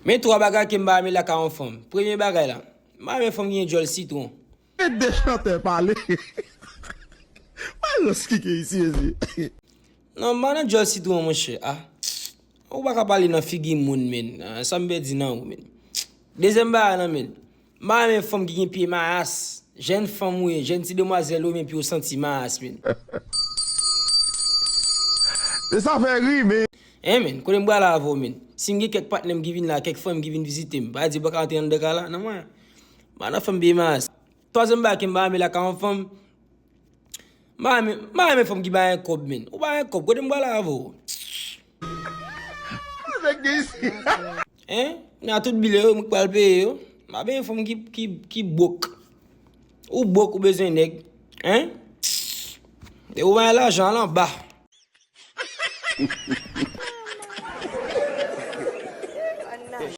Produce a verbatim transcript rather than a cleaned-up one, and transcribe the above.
Men twa bagay ke m pa renmen lakay yon fanm. Premye bagay la, m pa renmen fanm ki gen djòl sitwon. Mete de chantè pale. Mwen rans ki gen isi, mezi. Non, m pa nan djòl sitwon, monchè. Ah. Ou pa ka pale nan figi moun, men. Ah, sa m pèdi nan ou, men. Dezyèm bagay la, men. M pa renmen fanm ki gen pye mayas. Jèn fanm ou ye, jèn ti demwazèl ou, men pye w santi mayas, men. E sa fè ri, men. Hein, men, kote m pral avè w, men. Si m gen kèk patnè m ki vin la, kèk fanm ki vin vizite m, pa di yo pa ka antre anndan kay la, nan mwen. M pa nan fanm pye mayas. Twazyèm bagay ke m pa renmen lakay yon fanm, m pa renmen, m pa renmen fanm ki pa gen kòb, men. Ou pa gen kòb, kote m pral avè w? Nèg gen isi. Hein? Nan tout bil yo, mwen k pral peye yo. M pa renmen fanm ki, ki, ki bwok. Ou bwok, ou bezwen nèg. Hein? E ou pa gen lajan, al anba.